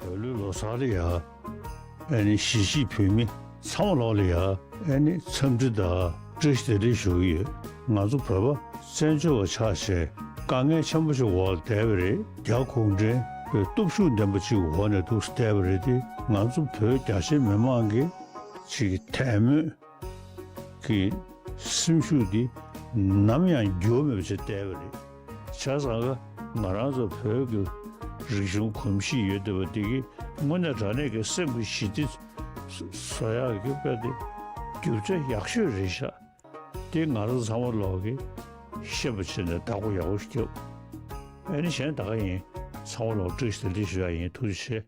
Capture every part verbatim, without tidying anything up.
བོད་ལུགས་ལོ་གསར་ལ་ཡ། ཨ་ནི་གཞིས་བྱེས་བོད་མི་ཚང་མ་ལོག་ལ་ཡ། ཨ་ནི་འཚམས་འདྲི་དང་བཀྲ་ཤིས་བདེ་ལེགས་ཞུ་གི་ཡོད། ང་ཚོ་བོད་པ་བཙན་བྱོལ་བ་ཆགས་བྱས་དཀའ་ངལ་ཆེན་པོ་ཞིག་འོག་ལ་བསྡད་པ་རེད། རྒྱ་གུང་ཁྲན་པའི་སྟོབས་ཤུགས་ལྡན་པ་ཅིག་འོག་ནས་འདུག་བསྡད་པ་རེད་དེ། ང་ཚོ་བོད་རྒྱ་ཆེ་མི་མང་གི་ཅིག་དད་མོས་ཀྱི་སེམས་ཤུགས་འདི་ནམ་ཡང་འགྱུར་བ་མེད་པ་ཞིག་བསྡད་པ་རེད། བྱས་ཙང་ང་རང་ཚོ་བོད་ཀྱི་རིག་གཞུང་གོམས་གཤིས་ཡོད་བསྡད་པ་འདི་གིས་དངོས་གནས་དྲང་གནས་ཀྱི་སེམས་ཀྱི་ཞི་བདེ་བཟོ་ཡག་གི་དཔེ་དེ་རྒྱུ་ཆ་ཡག་ཤོས་རེད་ཤག་དེ་ང་རང་ཚང་མ་ལོག་གིས་ཤེས་པ་བྱས་ནས་བདག་པོ་ཡག་པོ་ཞིག་རྒྱབ། ཨ་ནི་གཞན་ད་ག་ཡིན། ཚང་མ་ལོག་བཀྲ་ཤིས་བདེ་ལེགས་ཞུ་ཡག་ཡིན། ཐུགས་རྗེ་ཆེ།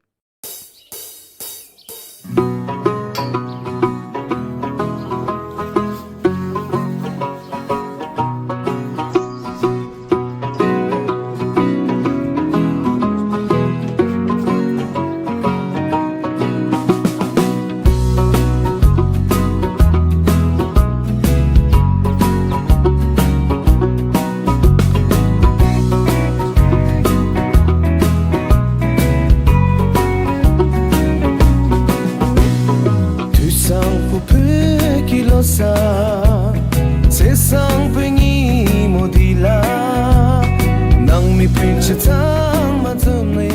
དུས་བཟང་པོ་བོད་ཀྱི་ལོ་གསར། ཚེས་བཟང་པོའི་ཉིན་མོ་འདི་ལ། ནང་མི་སྤུན་མཆེད་ཚང་མ་འཛོམས་ནས།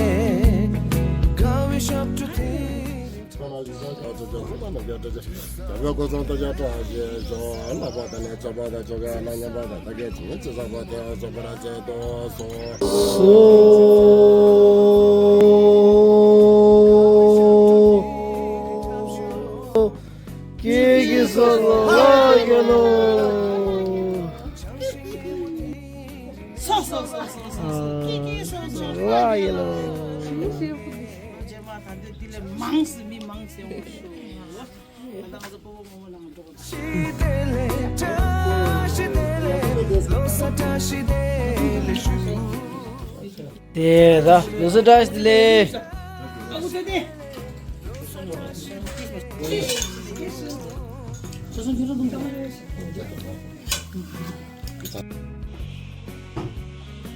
དགའ་བའི་ཞབས་བྲོ་དེ། སོ། ཀྱེ་ཀྱེ་སོ་ལོ་ལ་ཡེ་ལོ། སོ་སོ་སོ་སོ་སོ། ཀྱེ་ཀྱེ་སོ་སོ། ལ་ཡེ་ལོ། རྗེས་མ་ད་འདི་འདི་ལས་མང་སི་མི་མང་སི་འོང་ཤོག་ད་ང་ཚོ་པོ་པོ་མོ་མོ་ནང་འགྲོ། དེ་ད་ལོ་གསར་བཀྲ་ཤིས་བདེ་ལེགས།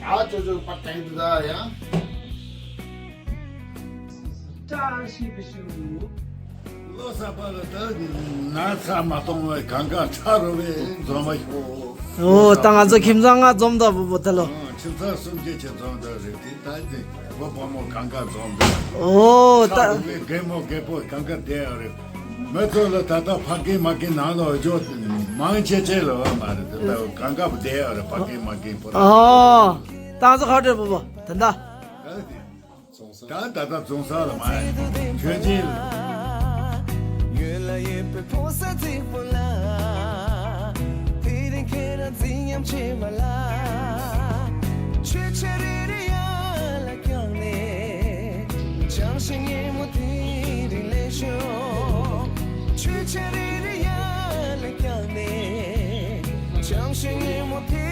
ཨ་ཅོ་ཅོ་པ་ཏྲེང་དུ་ད་ཡང་བཀྲ་ཤིས་པའི་ཞུ། ལོ་གསར་པ་ལ་ད་ན་ཚ་མ་གཏོང་བའི་གང་ག་ཚ་རུ་བའི་འཛོམས་མ་ཤོག་ཨོ་ད་ང་ཚོ་ཁྱིམ་ཚང་ལྔ་འཛོམས་ད་བུ་བུ་ད་ལོ། ཁྱིམ་ཚང་སུམ་བརྒྱ་ཅན་འཛོམས་ད་རེད་དེ་ད་དེ་བུ་བུ་མོ་གང་ག་འཛོམས་ད། ཨོ་ད། ཚ་རུ་བའི་རྒན་མོ་རྒད་པོ་གང་ག་བསྡད་ཡོད་རེད། མི་ཚོ་ལ་ད་ལྟ་ཕ་རྒན་མ་རྒན་ནང་ལ་འོ་ཇོ་མང་ཆེ་ཆེ་ལ་བ་མ་རེད་དེ་ད་གང་ག་བསྡད་ཡོད་རེད་ཕ་རྒན་མ་རྒན་པོ་ར། ཨོ། ད་ང་ཚོ་ཁ་བྲལ་བུ་བུ་ད་ད། ད་ད་ད་རྫོང་སར་མ་ཁྱོད་ཅི། ཡོད་ལ་ཡོད་པའི་ཕོ་ས་རྫིག་པོ་ལ། དེ་རིང་ཁྱེད་རང་རྫིག་ཉམས་ཆེ་བ་ལ། ཆོས་ཆ་རེ་རེ་ཡར་ལ་བརྐྱངས་ནས། བྱང་ཤིང་ཉིན་མོ་དེ་རིང་ལེགས་ཤོག་ཆོས་ཆ་རེ་རེ་ཡར་ལ་བརྐྱངས་ནས། བྱང་ཤིང་ཉིན་མོ་དེ་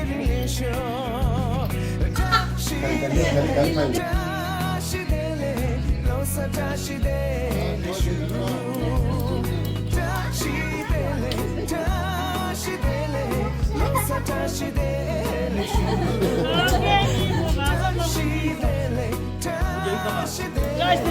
རིང་ལེགས་ཤོག་བཀྲ་ཤིས་བདེ་ལེགས། བཀྲ་ཤིས་བདེ་ལེགས། ལོ་གསར་བཀྲ་ཤིས་བདེ་ལེགས་ཞུ། བཀྲ་ཤིས་བདེ་ལེགས། བཀྲ་ཤིས་བདེ་ལེགས། ལོ་གསར་བཀྲ་ཤིས་བདེ་ལེགས་ཞུ། བཀྲ་ཤིས་བདེ་ལེགས། བཀྲ་ཤིས་བདེ་ལེགས། བཀྲ་ཤིས་བདེ་ལེགས།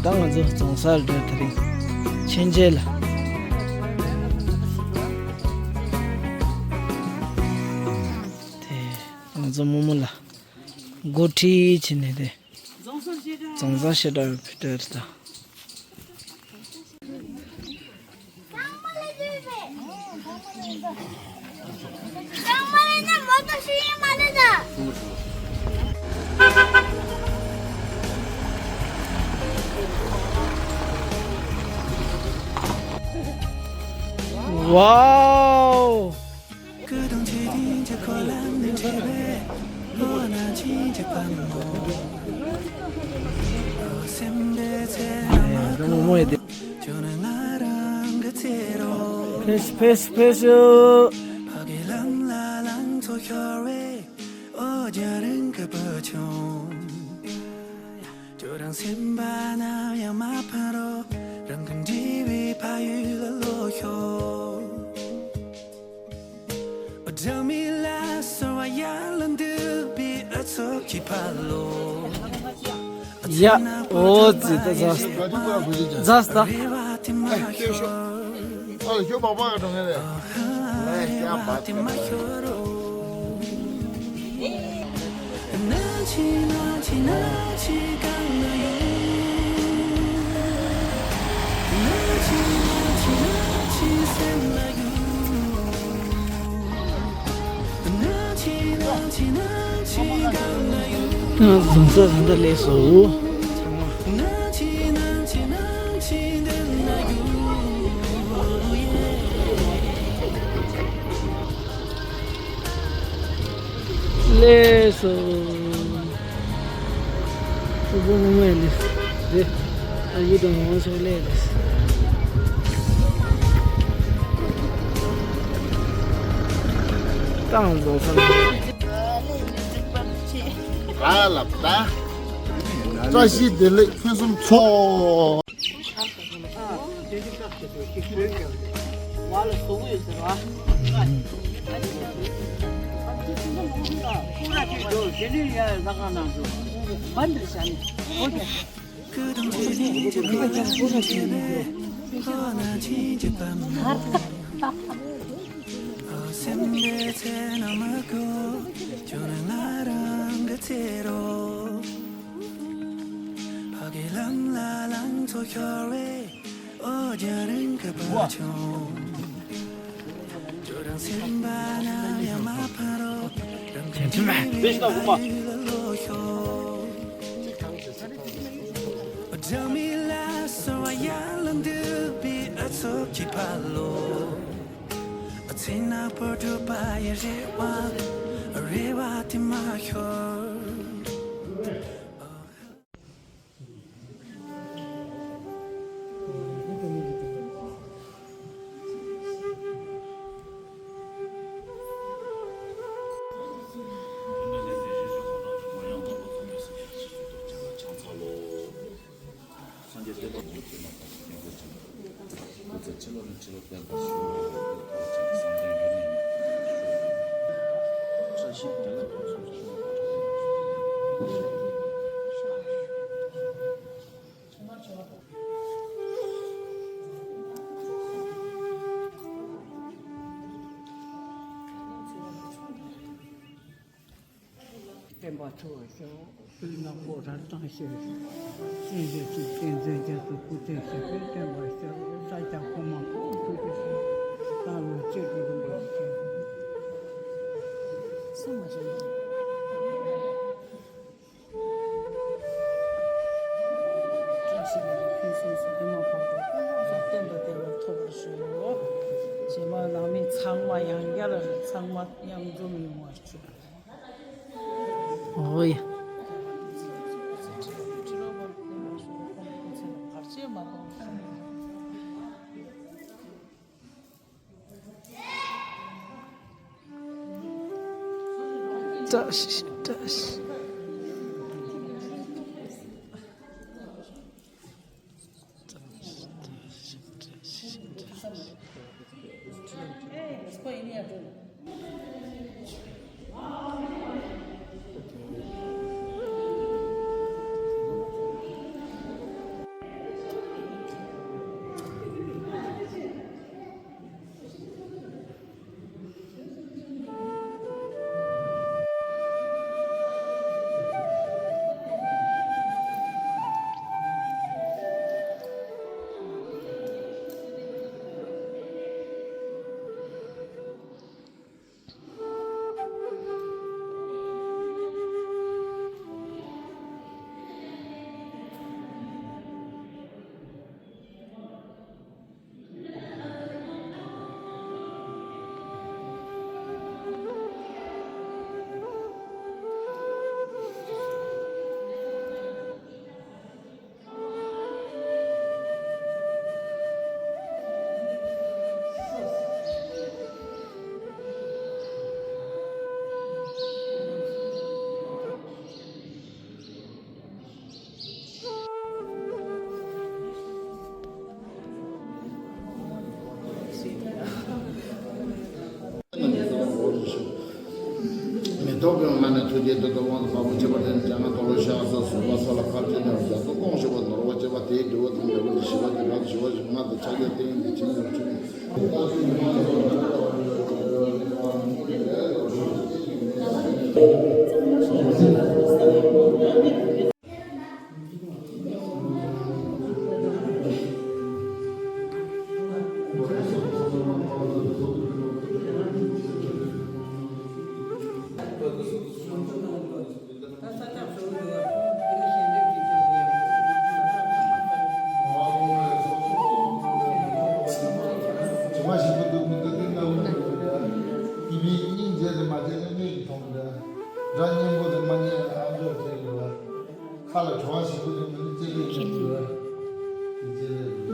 ད་ང་ཚོ་རྫོང་སར་འགྲོ་དེ་རིང་ཕྱིན་ཆད་ལ། དེ་ང་ཚོ་རྨོ་མོ་ལ་འགོ་ཁྲིད་བྱས་ནས་དེ་རྫོང་སར་བཤད་གྲྭ་བོད་གྲྭ་རེད་ད། ཝའོ། ཕེབས་ཕེབས་ཕེབས། ཁྱོད་རང་སེམས་པ་ནམ་ཡང་མ་ཕམ་རོགས། རང་གི་འདྲིས་པའི་ཕ་ཡུལ་ལ་ལོག་ཤོག། སྦྲང་མའི་ལ་སོལ་བ་ཡར་ལ་འདུག་པའི་ཨ་ཚོགས་ཀྱི་ཕ་ལོ། ཡ། ཨོ་ཙི་ད་ཛ་ཛ་ད། རེ་བ་དེ་མ་ཤོར། ཨ་ལ་ཞོ་མ་པ་ག་འགྲོ་ངེས་རེད། ལས་ཀྱང་མ་དེ་མ་ཤོར། ང་བཟང་ས་བཟང་ས་སླེབས་སོང་། ལས་སོ། སོ་སོ་མོ་ལས་རེད། ཨ་ཡུ་དང་ངོ་སོ་ལས་རེད། ཏང་རྫོང་ས་ལ། ར་ལབ་ད། བཀྲ་ཤིས་བདེ་ལེགས་ཕུན་སུམ་ཚོགས། སངས་རྒྱས་བསྟན་པ་ཉིད་ཀྱི་མ་དང་ཉམས་པོ་ཅན། སྐུ་ཚེ་ཁྲི་ལོ་ནས་ཁྲི་ལོ་བརྟན་པར་ཤོག། བསྟན་པ་ཅན་གྱི་བསམ་གཏན་ཡུན་རིང་ནས་བཀྲ་ཤིས་བདེ་ལེགས་ཕུན་སུམ་ཚོགས་པ། བསྟན་པ་འཚོ་བར་ཤོག། སྤུན་ནག་པོ་རབ་དང་ཤེས། སེམས་ཅན་ཚོའི་བསྟན་འཛིན་རྒྱ་མཚོ་སྐུ་ཚེ་ཞབས་པད་བརྟན་པར་ཤོག། ས་སྐྱ་གོང་མ་གོང་དུ་ཤོག། ད་ལོ་གཅིག་གི་རིང་པོ་ཞིག་བཀྲ་ཤིས་པའི་ཕུན་སུམ་ཚོགས། མི་མང་བར་དུ་སྟོན་པ་བདེ་བ་ཐོབ་པར་ཤོག། རྗེས་མ་ནང་མི་ཚང་མ་ཡང་བསྐྱར་ཚང་མ་མཉམ་འཛོམས་ཡོང་བར་ཤོག། ཨོ་ཡ། བཀྲ་ཤིས་བཀྲ་ཤིས། ཐོབ་པའི་སྔ་ནས་ཐུགས་རྗེའི་བདུད་དང་དབང་དུ་བབས་པ་ཁྱད་པར་ཅན་རྒྱ་ནག་དོ་ལོ་ཤ་ས་སུ་བ་ས་ལ་ཁར་ཅན་ནས་རྒྱ་མཚོ་ཀོང་ཞུ་བ་ནོར་བ་བཅས་པ་དེའི་འདུལ་བ་དང་འབྲེལ་བ་དང་ཞི་བ་དང་རབ་ཞི་བ་ཞིག་ང་དང་ཕྱག་རྒྱ་བསྟན་ཡོད་པའི་ཆེན་མོར་ཆུག་དྲི་མ་ཞིག་པོ་འདུག་མི་འདུག་དེ་ལྟ་བུ་འདུག་ཡིན་མིན་སྙིང་རྗེ་དེ་མ་བྱས་ན་མིག་གིས་མཐོང་འདྲ། སྒྲ་སྙན་པོ་དེ་མ་ཉན་ན་ཨ་མཆོག་བྱས་ཡོད་ལ། ཁ་ལ་བྲོ་བ་ཞིག་པོ་འདུག་མི་འདུག་ཅི་ལས་ཡིན་ལ། དེ་ཅི་ལས་ཡིན་ལ།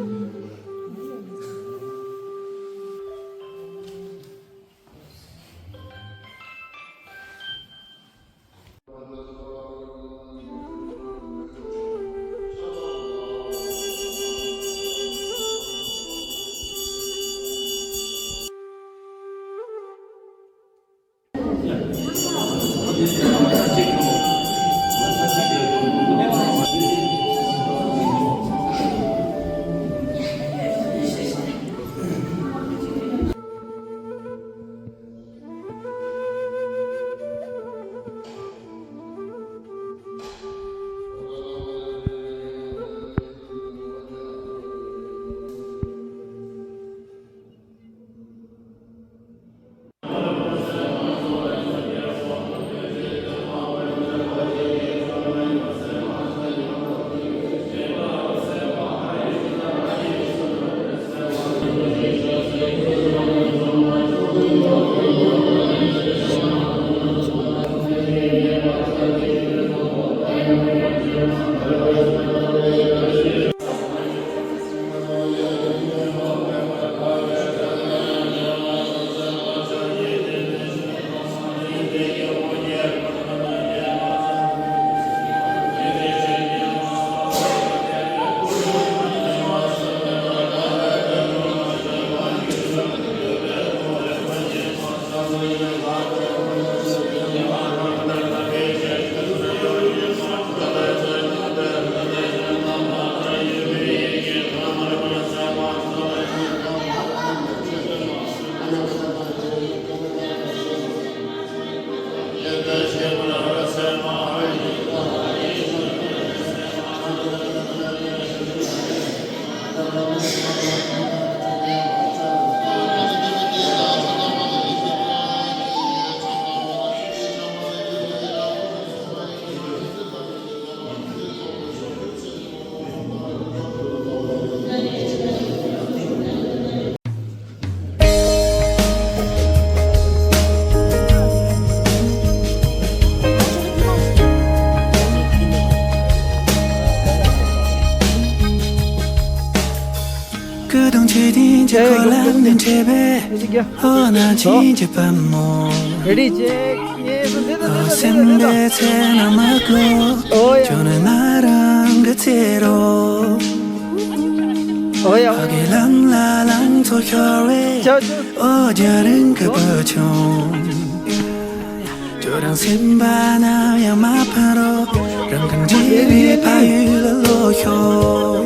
སྐུ་གདུང་མཆོད་རྟེན་གྱི་འཁོར་ལམ་ནས་འཕྲད་པའི་ལྷོ་ནང་ཆེན་གྱི་པདྨོ། Ready, check. ཨོ་སེམས་པའི་ཚལ་ན་མ་གོ། ཨོ་ཡ། ཁྱོད་ནི་ང་རང་གི་ཚེ་རོ། ཨོ་ཡ། ཕ་གི་ལམ་ལ་ལང་ཚོ་ཤོར་བའི། ཅོ་ཅོ། ཨོ་རྒྱ་རིང་གི་བུ་ཆུང་། ཁྱོད་རང་སེམས་པ་ན་ཡང་མ་ཕན་རོ། རང་གི་འདྲིས་པའི་ཕ་ཡུལ་ལ་ལོག་ཤོག་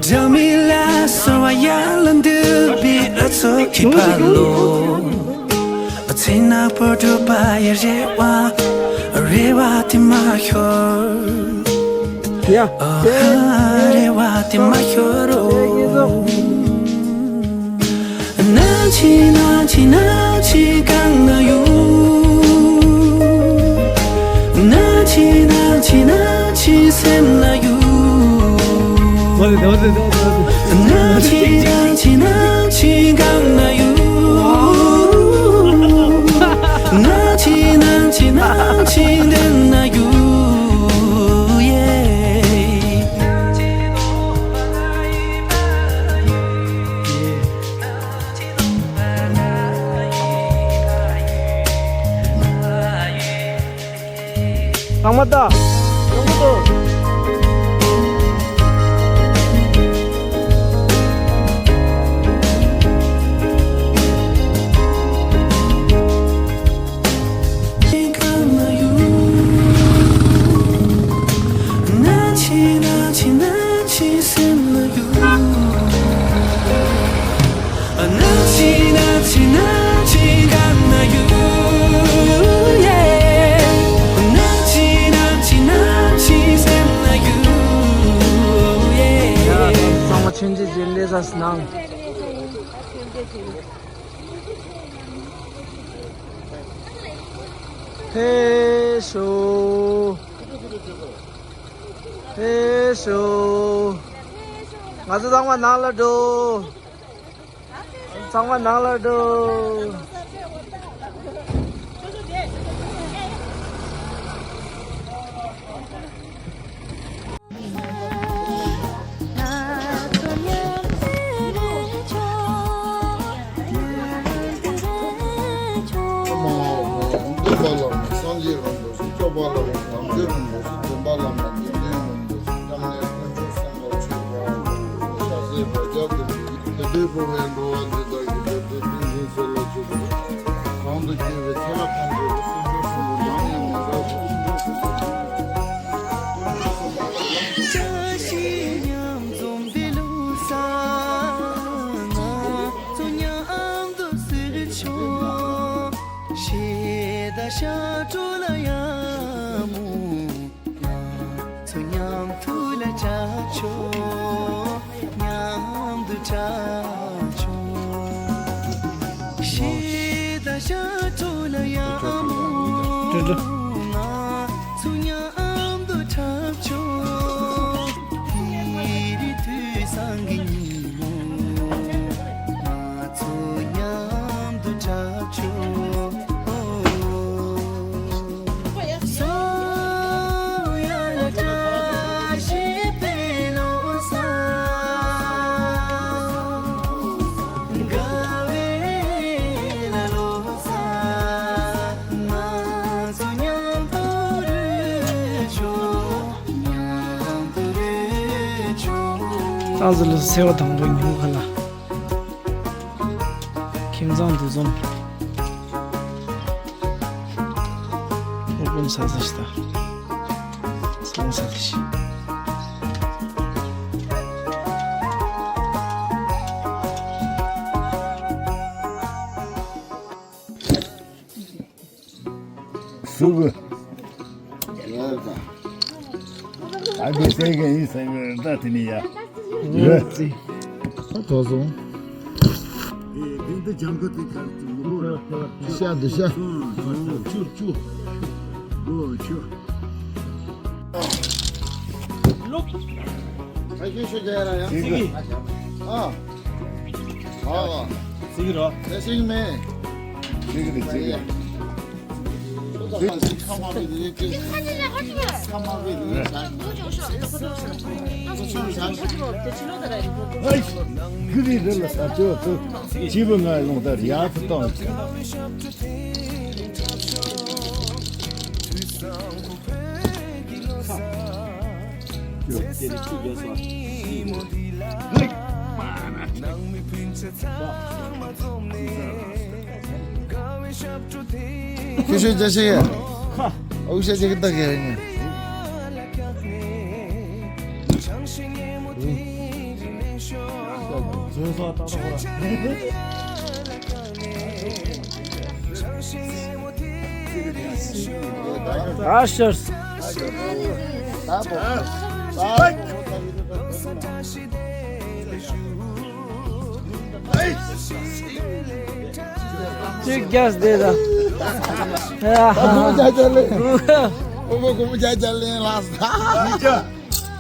སྦྲང་མའི་ལ་སོ་བ་ཡར་ལ་འདུག་པའི་ཨ་ཚོ་ཁྱི་ཕ་ལོ། ཚེ་ནག་པོ་སྒྲུབ་པ་ཡི་རེ་བ། རེ་བ་དེ་མ་ཤོར། ཡ། རེ་བ་དེ་མ་ཤོར་རོ། ནང་ཆེན་ནང་ཆེན་ནང་ཆེན་གང་ན་ཡོད། ནང་ཆེན་ནང་ཆེན་ནང་ཆེན་སེམས་ལ་ཡོད། ནང་ཆེན་ནང་ཆེན་ནང་ཆེན་གང་ན་ཡོད། ནང་ཆེན་ནང་ཆེན་ནང་ཆེན་མདུན་ན་ཡོད། ཡེ། ཚང་མ་ད། ནམ་འཆི་ནམ་འཆི་ནམ་འཆི་གང་ན་ཡོད། ཡེ། ནམ་འཆི་ནམ་འཆི་ནམ་འཆི་སེམས་ན་ཡོད། ཡེ། ཡ། ཚང་མ་ཆུང་ཆུང་ཅིག་སླེབས་ས་སྣང་། ཕེབས་ཤོག་ཕེབས་ཤོག་ང་ཚོ་ཚང་མ་ནང་ལ་འགྲོ། ཚང་མ་ནང་ལ་འགྲོ། སངས་རྒྱས་རིན་པོ་ཆེ། སྐྱོབ་པ་བླ་མ་དམ་ཆོས་རིན་པོ་ཆེ། འདྲེན་པ་བླ་མ་དགེ་ལྡན་རིན་པོ་ཆེ། སྐྱབས་གནས་དཀོན་མཆོག་སེམས་དཔའ་ཆོས་དབང་རིན་པོ་ཆེ། ཤཱཀྱའི་བདག་ཅག་དེ་ཚོ་ཡི་དེ་འདྲའི་འགྲོ་བའི་འགྲོ་བ་འདི་དག་གི་འདོད་པའི་ཏིང་འཛིན་གསལ་ལ་བཅུག་པ། གང་དུ་སྐྱེ་བའི་ཚེ་རབས་ཐམས་ཅད་ཀྱི་སེམས་ཅན་གསུམ་པོ་ནམ་ཡང་མི་འབྲལ་བར། བཀྲ་ཤིས་མཉམ་འཛོམས་འདི་ལུགས་བཟང་། ང་ཚོ་མཉམ་དུ་གསོལ་ཆོག་ཞེས་བདག་ཤ་གྲོ་ལ་ཡ་མོ། ང་ཚོ་མཉམ་དུ་ལ་གྲགས་ཆོག་མཉམ་དུ་གྲགས་ཆོག་ཞེས་བདག་ཤ་གྲོ་ལ་ཡ་མོ། ང་ཚོ་མཉམ་དུ་གྲགས་ཆོག་དེ་རིང་དུས་བཟང་གི་ཉིན་མོ། ང་ཚོ་མཉམ་དུ་གྲགས་ཆོག་ཏང་ཙི་ལུ་སེ་བ་དང་པོ་ཉིན་མོ་ཁ་ལ། ཁྱིམ་ཚང་འདུ་འཛོམས། སློབ་དཔོན་ས་ས་ཤི་ད། ས་ས་ཤི། སུ་གུ། ཡ་ད། ཨ་ཁུ་སེ་ག་ཡིན་ཟེར་གི་རེད་ད་དེ་ནི་ཡ། ཡོད་ཙི། ད་དོ་སོང་། དེ་འདི་ལྗང་ཁུ་དེ་ག་རེ་ལོ་ར། ཤ་འདི་ཤ། ཆུ་ཆུ་ཆུ། ལོ་ཆུ། ལོ། ཨ་ཤོད་ཤོད་རྒྱ་ཡ་ར་ཡ། ཨ། ཨ། ཙི་གི་རོ། ཙི་གི་མེ། ཙི་གི་རེད་ཙི་གི། ཁྱོད་ཤོད་རྒྱ་ཤེས་ཡ། ཨུ་ཤ་ཅིག་ལྟ་གི་ཡ། Ushers. གཅིག་རྒྱབ་བསྡད་ད། ཨོ་མོ་ཇ་ཇ་ལེན། ཨོ་མོ་ཀུ་མོ་ཇ་ཇ་ལེན་ལགས།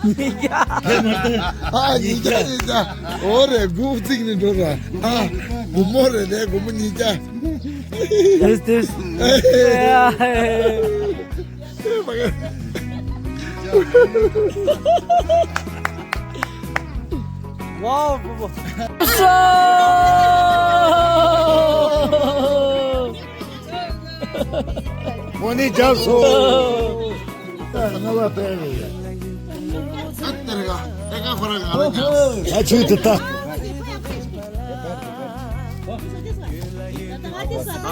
ཉིས་བརྒྱ། ཨ་ཉིས་བརྒྱ་ཉིས་བརྒྱ། འོ་རེད་དགུ་བརྩིགས་ནས་འགྲོ་ར། ཨ་དགུ་མོ་རེད་རེད་དགུ་མོ་ཉིས་བརྒྱ། ཏིས་ཏིས། ཝའོ་བུ་བུ། མོ་ནི་རྒྱབ་སོ། ང་ལ་ཕེབས་རེད། ཨ་ཏེར་ག་ཨེ་ག་ཁོ་ར་ང་ལ་རྒྱབ། ཨ་ཆུ་དེ་ལྟ།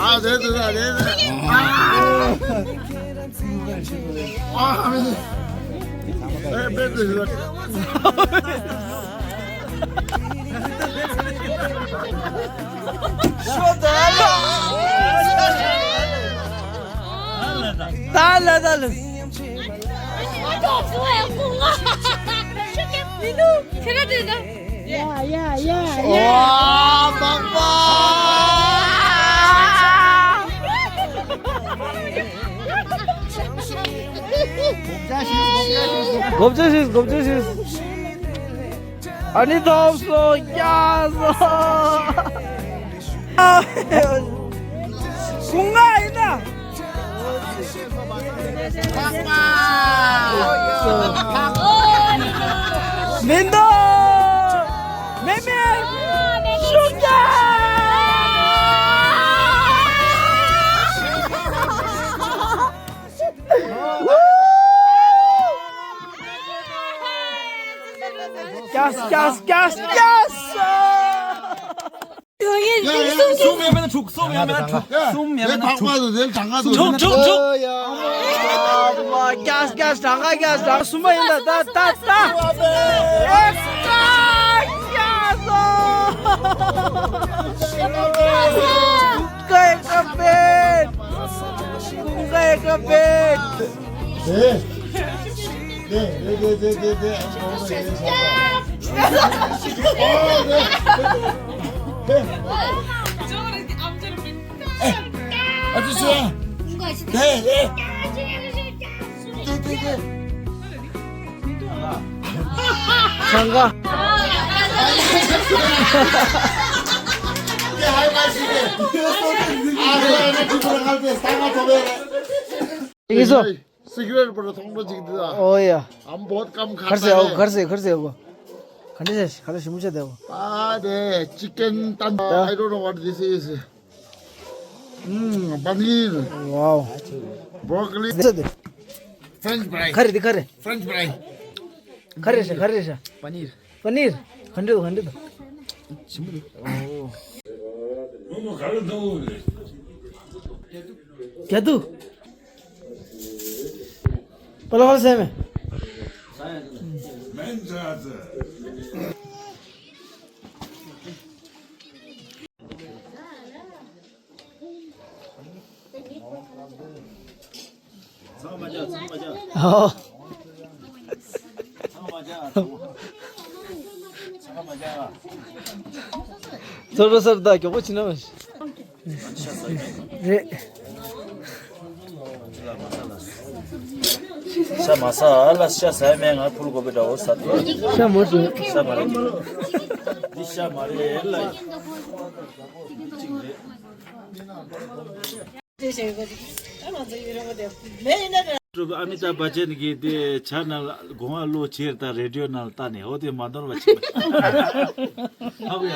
ཨ་དེ་དེ་དེ་དེ། ཨ་མི། ཨེ་པེ་དེ་དེ། ཤོ་ད་ལ། ད་ལ་ད་ལ། ཡ་ཡ་ཡ་ཡ། ཨོ་མ་པ། སྒོམ་ཆ་ཤིས། སྒོམ་ཆ་ཤིས། ཨ་ནི་ཐོབ་སོང་། སྐྱག་སོང་། ཀུན་དགའ་ཡིན་ན། མི་འདུག་མེ་མེ་ཤུགས་རྒྱག་ཀྱག་ཀྱག་ཀྱག་ཀྱག་གསུམ་ཡོད་མེད་ན་དྲུག་གསུམ་ཡོད་མེད་ན་དྲུག་གསུམ་ཡོད་མེད་ན་དྲུག་དྲུག་དྲུག་ཀྱག་ཀྱག་གྲངས་ཀ་གྱག་གསུམ་པ་ཡིན་ད། ད་ད་ད། ཀུན་དགའ་ཡག་པོ་བེད། ཀུན་དགའ་ཡག་པོ་བེད། དེ། དེ་དེ་དེ་དེ་དེ། ཨ་ཅེ་ཅེ། དེ་དེ། དེ་དེ་དེ། གྲངས་ཀ། དེ་ཧའི་མ་ཞིག་དེ། ཨ་རེ་ཨ་རེ་ཅི་པར་ཧ་པེ་ས་ང་ཐོབ་པེ་རེད། ཡིན་སོ། སི་གི་རེཊ་པར་ཐོང་པ་ཅིག་དེ། ཨོ་ཡ། ཨམ་བོད་ཀམ་ཁར་གར་སེ་ཨོ། གར་སེ་གར་སེ་ཨོ། ག་འདྲ་བྱས། ག་འདྲ་ཞིམ་པོ་བྱས་བསྡད་པ། ཨ་དེ་ཅི་ཀན་ཏན། ད། I don't know what this is. ཨུམ། པ་ནིར། ཝའོ། བྷོ་ཀ་ལི། འདི་ཚོ་དེ། French fry. ག་རེ་འདི་ག་རེ། French fry. ག་རེ་ཤ་ག་རེ་ཤ། པ་ནིར། པ་ནིར། ག་འདྲ་ག་འདྲ་འདུག་ཞིམ་པོ་འདུག་ཨོ། རྒྱ་དུ། པ་ལ་པ་ལ་སེ་མེ། ཚང་མ་རྒྱག་ཚང་མ་རྒྱག་ཨོ། ཚང་མ་རྒྱག་ཚང་མ་རྒྱག་ཚོ་རོ་སར་ད་མགྱོགས་པོ་ཕྱིན་ན་མ་ཤེས། རེད། ཤ་མ་ཟ་ཨ་ལ་ཤ་ཟ་མེད། ང་ཕུལ་དགོས་པའི་འདྲ་བོ་ཟ་དེ། ཤ་མ་ཟ། ཤ་མ་རེད། འདི་ཤ་མ་རེད་ལ། གཅིག་རེད། ཨ་མི་ཏཱབ་བྷ་ཅན་གྱིས་དེ་ཇ་ནལ་སྒོ་ང་ལོ་བྱེད་དང་རེ་ཌི་ཡོ་ནང་ལ་ལྟ་ནས་འོ་དེ་མ་ནོར་བ་བྱེད་པ། ཧ་གོ་ཡ།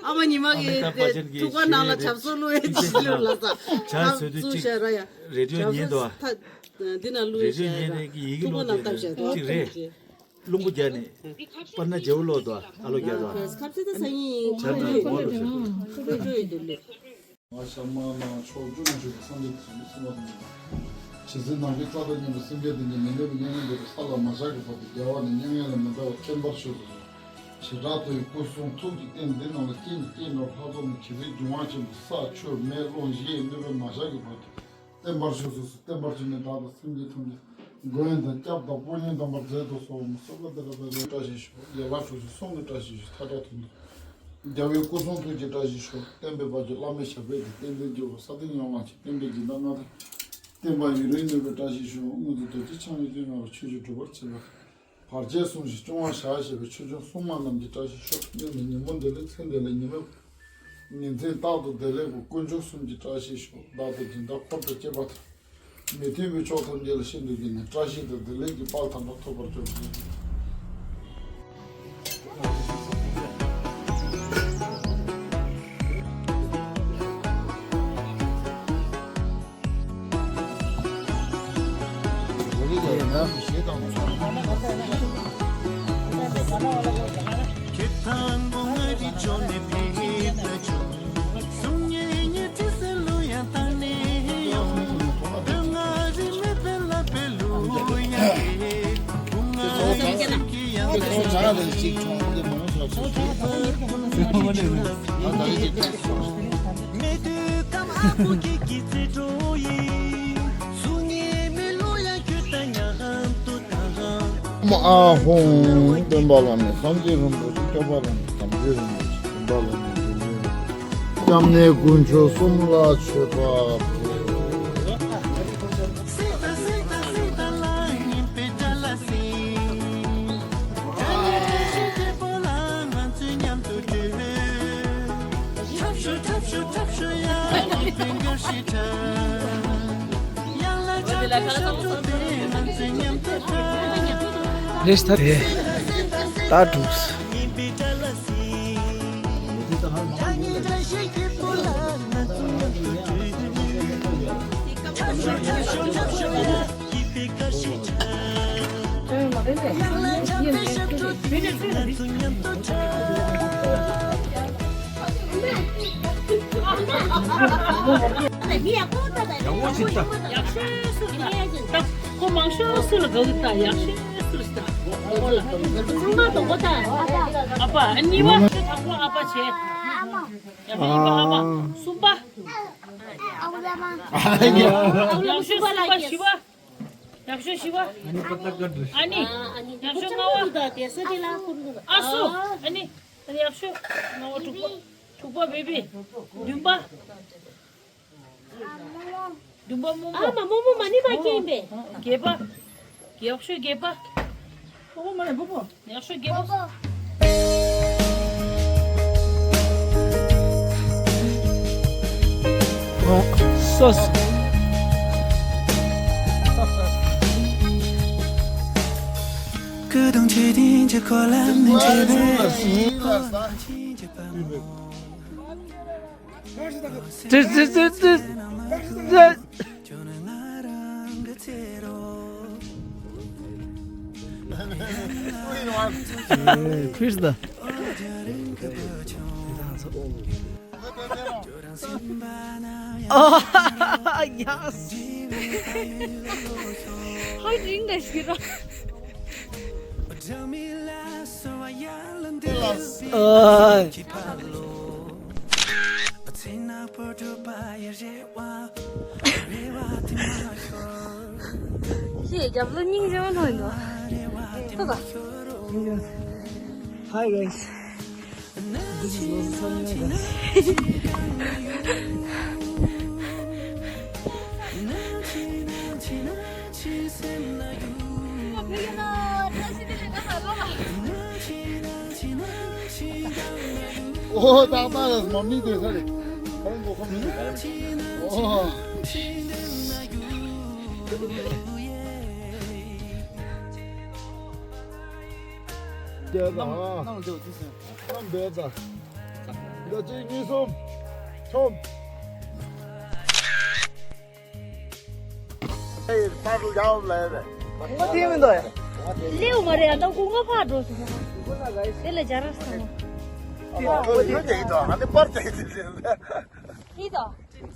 ཨ་མ་ཉི་མ་གི་ཨ་མི་ཏཱབ་བྷ་ཅན་གྱི་ཐུག་པ་ནང་ལ་ཞལ་ཆབ་གསོ་བླུགས་ཡས་ཅི་ལོ་ལ་ས། ཇ་བཟོས་དུས་གཅིག་རེ་ཌི་ཡོ་ཉན་འདུག་ཨ། འདི་ན་བླུགས་རེ་ཌི་ཡོ་ཉན་ནས་ཀྱི་ཡི་གེ་ཀློག་དེ་གཅིག་རེད། རླུང་བུ་རྒྱག་ནས་པར་ན་བརྗེ་བོ་ཀློག་འདུག་ཨ། ཨ་ལོ་རྒྱག་འདུག་ཨ། ཇ་ནལ་སྒོ་ལ་ཞུ། ང་ཞག་མ་ན་ཕྱོགས་བཅུ་ན་བཞུགས་པའི་སངས་རྒྱས་དེ་བཞིན་གསུངས་པ་དང་། ཇི་སྲིད་ནམ་མཁའི་རྩ་དང་མཉམ་པའི་སེམས་ཅན་དེ་ཉིད་མི་གནས་པའི་མྱ་ངན་འདས་པའི་ས་ལ་མ་བཞག་གི་བར་དུ་རྒྱལ་བ་ནི་མྱ་ངན་ལས་མི་འདའ་བར་བརྟན་པར་བཞུགས་སོ། བྱེ་བྲག་ཏུ་ཡི་སྐུ་གསུང་ཐུགས་ཀྱི་རྟེན་འདི་རྣམས་ལ་རྐྱེན་གྱིས་རྐྱེན་གྲོལ་ལྷ་ཚོགས་ནས་ཇི་སྲིད་འབྱུང་བ་ཆེན་པོ་ས་ཆུ་མེ་རླུང་བཞི་ཡི་གནོད་པས་མ་བཞག་གི་བར་དུ་བརྟན་པར་བཞུགས་སོ། བརྟན་པར་བཞུགས་ནས་བདག་དང་སེམས་ཅན་ཐམས་ཅད་མགོན་དང་སྐྱབས་དང་དཔུང་གཉེན་དམ་པར་མཛད་དུ་གསོལ། སོགས་པ་འདི་ལ་བཀའ་དྲིན་བཀྲ་ཤིས་ཤོག་ཡན་ལག་དྲུག་ཅུ་གསུང་གི་བཀྲ་ཤིས་ཤོག་མཐའ་དག་ཐུགས་རྒྱལ་བའི་སྐུ་གསུང་ཐུགས་ཀྱི་བཀྲ་ཤིས་ཤོག་བསྟན་པའི་དཔལ་གྱུར་བླ་མའི་ཞབས་པད་ཀྱིས། བསྟན་འཛིན་རྒྱལ་པོ་ས་སྟེང་ཡོངས་ལ་མཆོད། བསྟན་པའི་སྦྱིན་བདག་མངའ་བདག་བསྟན་པ་ཡུན་རིང་གནས་པའི་བཀྲ་ཤིས་ཤོག་སྔོན་དུ་རྡོ་རྗེ་འཆང་ཡུལ་དུ་མངའ་བའི་ཆོས་ཀྱི་སྒྲུབ་པར་བྱེད་པ། བར་ཆད་སྲུང་ཞིང་སྐྱོང་བར་ཞལ་བཞེས་པའི་ཆོས་སྐྱོང་སྲུང་མ་རྣམས་ཀྱི་བཀྲ་ཤིས་ཤོག་སྔོན་དུ་ཉིན་མོ་བདེ་ལེགས་མཚན་བདེ་ལེགས་ཉི་མའི་ཉིན་མཚན་རྟག་ཏུ་བདེ་ལེགས་པའི་དཀོན་མཆོག་གསུམ་གྱི་བཀྲ་ཤིས་ཤོག་བདག་དང་སྦྱིན་བདག་འཁོར་དང་བཅས་པ་དང་། མི་མཐུན་པའི་ཕྱོགས་ཐམས་ཅད་ལ་ཤིན་ཏུ་གྱིས་ནས་བཀྲ་ཤིས་དང་བདེ་ལེགས་ཀྱི་དཔལ་དམ་པ་ཐོབ་པར་གྱུར་ཅིག་ཨ་ཧོང་སྟོན་པ་ལ་ནི་སངས་རྒྱས་རིན་པོ་ཆེ། སྐྱོབ་པ་ལ་ནི་དམ་ཆོས་རིན་པོ་ཆེ། སྟོན་པ་ལ་ནི་སྐྱབས་གནས་དཀོན་མཆོག་གསུམ་ལ་མཆོད་པ་ཕུལ། རེས་ད་དེ་ད་དྲུག་ཁོ་མང་ཤོས་སུ་ལ་དགའ་གི་ད། ཡག་ཤོས་སུ་ལ་ད། ཁོ་ལ་གསུམ་པ་དང་པོ་ད། ཨ་ཕ། ཨ་གཉིས་པ་ཁོ་དང་པོ་ཨ་ཕ་བྱས། ཡག་ཤོས་ཨ་ཕ། གསུམ་པ། ཡག་ཤོས་གསུམ་པ། བཞི་པ། ཡག་ཤོས་བཞི་པ། ཨ་ནི། ཡག་ཤོས་ལྔ་པ། ཨ་སུ། ཨ་ནི། ཨ་ནི་ཡག་ཤོས་ལྔ་པ། དྲུག་པ། དྲུག་པ་བེ་བི། བདུན་པ། བདུན་པ་རྨོ་མོ། ཨ་མ་རྨོ་མོ་མ་ནི་མ་སྐྱེས་པས། བརྒྱད་པ། ཡག་ཤོས་བརྒྱད་པ། རྨོ་མོ་མ་ནི་རྨོ་མོ། ཡག་ཤོས་བརྒྱད་པ། སོ་སོ། ཙི་ཙི་ཙི་ཙི་ཙི། ཁུར་ད། ཨ་ཡ། ཧ་རིང་ག་ཞིག་ར། ཨ། ཞེས་རྒྱབ་ལོ་སྙིང་རྗེ་མོ་མཐོང་ཡོང་དོ། ལྟོས་དང་། Hi guys. This is Los Angeles. ཨོ། ཏག་ཏག་ལ་མ་མི་དེ་ས་རེད། ཁོང་གོ་ཁོང་མི་འདུག་ཨོ། དེ་ད་ཨ། ནམ་འདོད་དུས་སུ། ནམ་འདོད་ད། ད་གཅིག་གཉིས་གསུམ། ཁྲོམ། ཨེ། པར་ལ་ཡང་ལ་རེད། ཁོ་དེ་མི་འདུག་ཡ། ལེའུ་མ་རེད་ཨ། ད་སྐུ་ངོ་ཕར་འགྲོ་སོང་། དེ་ལ་རྒྱ་ར་སོང་། ཨ་ཁོ་དེ་ཡོད་ཀྱི་འདུག་ཨ་ནི་པར་དེ་ཡིན་ཟེར་ནས། ཡིན་ད།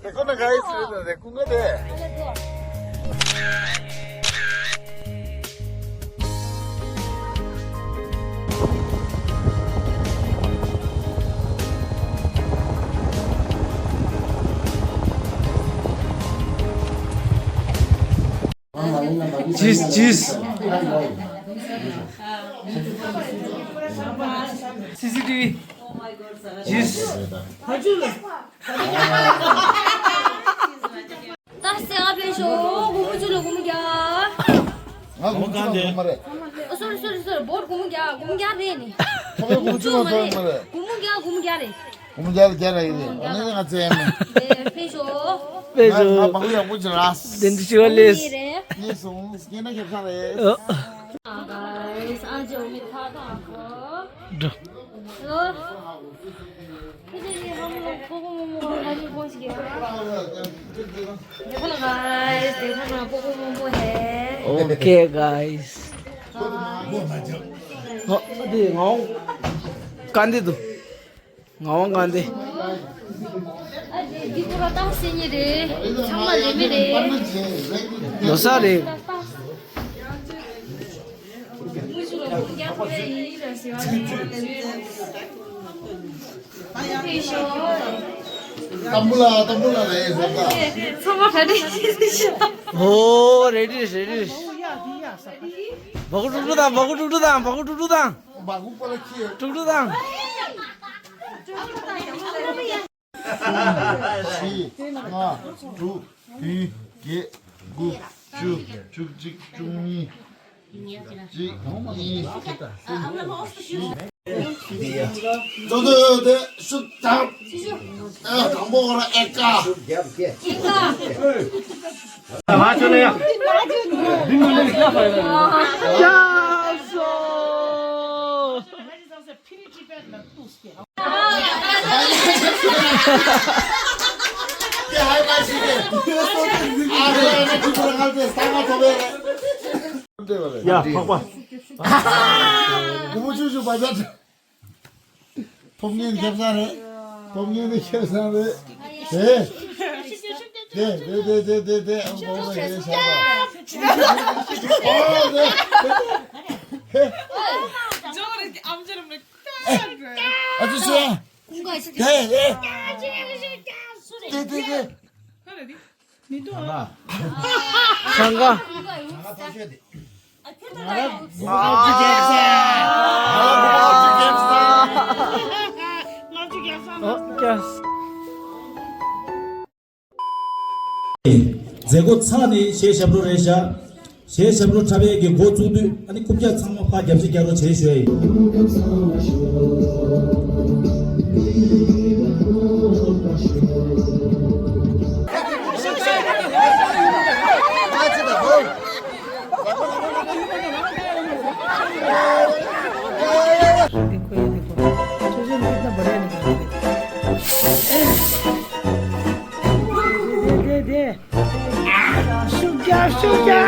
དེ་ཁོ་ན་ག་ཡི་ཟེར་ནས་སྐུ་ངོ་དེ། ཨ་ལ་འགྲོ། Cheese, cheese. C C T V. Cheese. ད་སེ་ང་ཕེབས་ཤོག་སྒོར་མོ་བཅུ་ལ་སྒོར་མོ་བརྒྱ། ང་སྒོར་མོ་བཅུ་མ་ཚོར་མ་རེད། ཨོ། སོ་རི་སོ་རི་སོ་རི། བོད་སྒོར་མོ་བརྒྱ། སྒོར་མོ་བརྒྱ་རེད་ནི། ཁོ་པས་སྒོར་མོ་བཅུ་མ་ཚོར་མ་རེད། སྒོར་མོ་བརྒྱ། སྒོར་མོ་བརྒྱ་རེད། སྒོར་མོ་བརྒྱ་ལ་བརྒྱ་ར་ཡིན་རེད། ཨ་ནི་ང་ཚོ་ཡ་མེད། དེ་ཕེབས་ཤོག་ཕེབས་ཤོག་ང་ང་མང་པོ་ཡག་པོ་ཅིག་རག །དེ་འདྲ་ཞིག་ལས། ཡིན་རེད། ཡིན་སོང་། སྐྱེས་ན་ཁྱབ་ས་རེད། ཨ། ཨ་ཅེ་འོ་མི་ཐ་ཐ་ཨ་ཁོ། འགྲོ། ཨོ། ཁྱེད་ཚོ་ཡིན་ཧ་མོ་ལོ་ཕོ་བོ་མོ་མོ་ཧ་ལུ་ཕོ་ཞིག་ཡ། དེ་ཁོ་ལ་ག་དེ་ཁོ་ན་ཕོ་བོ་མོ་མོ་ཧེ། Okay guys. ཨོ། དེ་ངའོ་ཀ་འདི་དུ། ངའོ་ཀ་འདི། ཨ་དེ་འདི་ཁོ་ར་ཏང་སེ་ཉེ་རེད། ཚང་མ་ལེ་མེ་རེད། ལོ་ས་རེད། ད་ད། དངུལ་ཆུ་ལ་ ཏམ་བུ་ལ་ཏམ་བུ་ལ་རེད་ཟེར་ད། ཚང་མ་ག་འདྲ་ཞིག་ཤོག་ཨོ་རེ་ཌི་རེ་ཌི། བ་གུ་ཀྲུག་ཀྲུག་དང་བ་གུ་ཀྲུག་ཀྲུག་དང་བ་གུ་ཀྲུག་ཀྲུག་དང་། བ་གུ་པ་ལ་ཁྱི་ཡོད། ཀྲུག་ཀྲུག་དང་། བཞི། ལྔ། དྲུག་བདུན། བརྒྱད། དགུ། བཅུ། བཅུ་གཅིག་བཅུ་གཉིས། གཅིག་གཉིས། གཙོ་དོ་དེ་ཤུགས་དྲག་ཨ་དང་པོ་ཁོ་ན་ཨེ་ཀ་ཡ་འཕགས་པ། ཕོ་མོ་ཆུ་ཆུ་བ་བྱ། ཕོ་ངན་ཁེབས་ས་རེད། ཕོ་ངན་ནི་ཁེབས་ས་རེད། དེ། དེ་དེ་དེ་དེ་དེ་དེ་ཨང་གོང་ལ་ཡེ་ཤ་ད། ཨོ་དེ། ཨ་ཙི་ཤེ། དེ་དེ། དེ་དེ་དེ། ཐང་ག་མཛད་སྒོ་ཚར་ནས་གཞས་ཞབས་བྲོ་རེད་བཞག་གཞས་ཞབས་བྲོ་འཁྲབ་པའི་གི་འགོ་བཙུགས་དུས་ཨ་ནི་རྐུབ་བཀྱག་ཚང་མ་ཕར་རྒྱབ་ཕྱི་རྒྱག་རོགས་བྱེད་ཞུ་ཡ་ཡིན། देखो, ये देखो। छोटे-छोटे में कितना बढ़िया निकालते हैं। दे, दे, दे, दे। शुक्रिया, शुक्रिया।